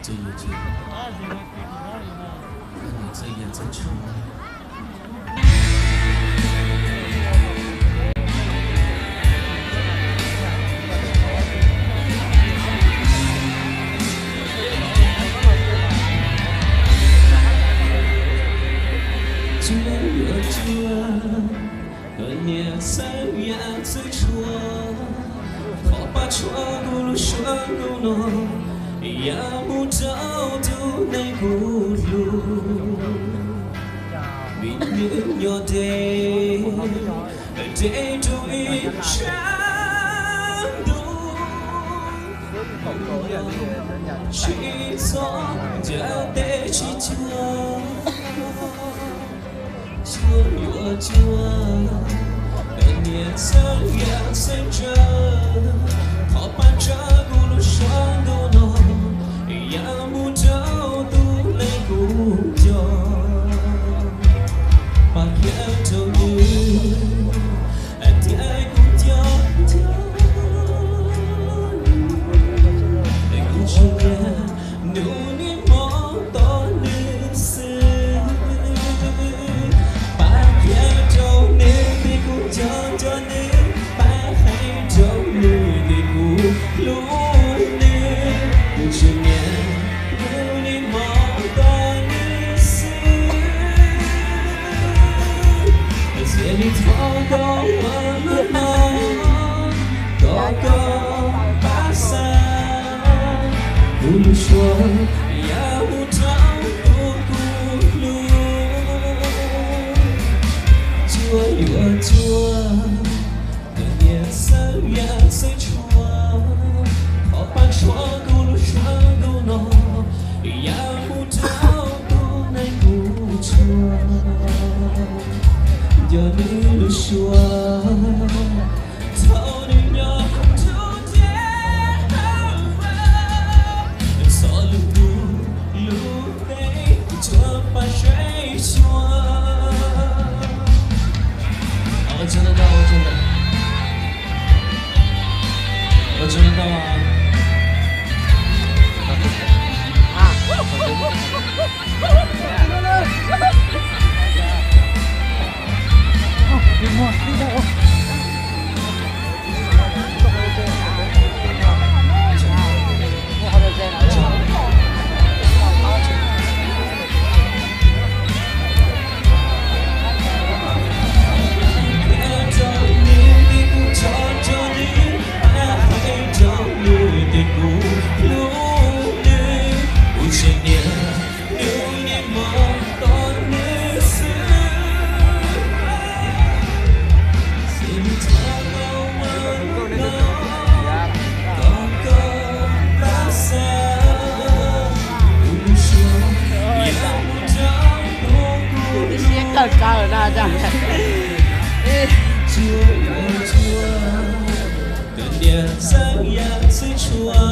Txawj yuav txuag, txawj yuav txawj tshua. Txawj yuav txuag, koj niam txawj yuav txawj tshua. Thov pab tshua kuv lub suab ntuj no, yam mus rau tus neeg kuv hlub. Vim nws nyob deb, deb rau ib sab ntuj, tsis txhob ncav tes tsis cuag. Txawj yuav txuag, koj niam txawj yuav txawj tshua. Thov pab tshua kuv lub suab ntuj no, yam mus rau tus neeg kuv nco. Pab qhia rau nws tias kuv nco nco, kuv tsuas nyiam hnub niaj hmo tos nws xwb. Pab qhia rau nws tias kuv nco nco nws, pab hais rau nws tias kuv hlub nws, kuv tsuas nyiam hnub niaj hmo tos nws xwb. Cia li thov koj ua lub no, thov koj pab xa kuv lub suab, yam mus rau tus kuv hlub. Txawj yuav txuag, koj niam txawj yuav txawj tshua. Thov pab tshua kuv lub suab ntuj no, yam mus rau tus neeg kuv tshua. Nco nws lub suab, thaum nws nyob nruab ntiaj teb, txog lub ntuj lub teb tsuas pab saib xyuas. Ua tsaug ntau, ua tsaug ntau, ua tsaug ntau. Siab kawg kawg na. Koj niam txawj yuav txawj tshua,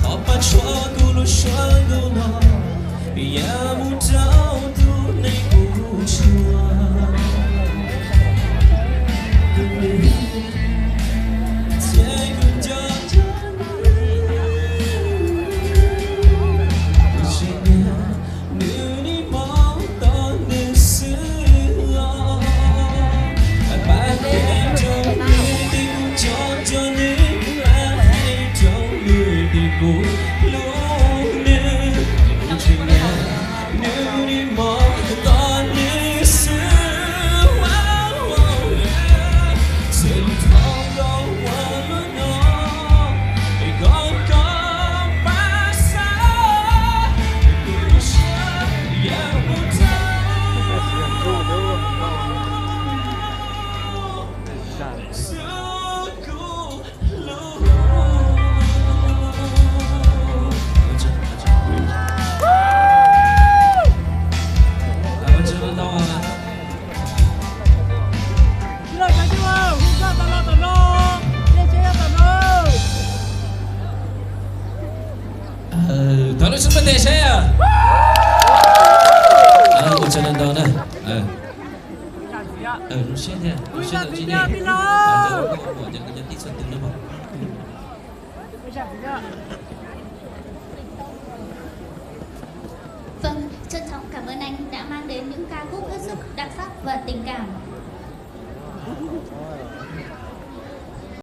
thov pab tshua kuv lub suab ntuj no, yam mus rau tus neeg kuv tshua. Thiab kuv nco nco nws, kuv tsuas nyiam hnub niaj hmo tos nws xwb os. Pab hais rau nws tias kuv nco nco nws, pab hais rau nws tias kuv hlub nws, kuv tsuas nyiam hnub niaj hmo tos nws xwb os. Txawm li thov koj ua lub no, thov koj pab xa kuv lub suab, yam mus rau tus kuv hlub. Thov lub sib pab tes saib. Ua tsaug ntau na. Zoo siab thiab, zoo siab ntau tsis ne. Cov tij txhua tus na. đã mang đến những ca khúc hết sức đặc sắc và tình cảm.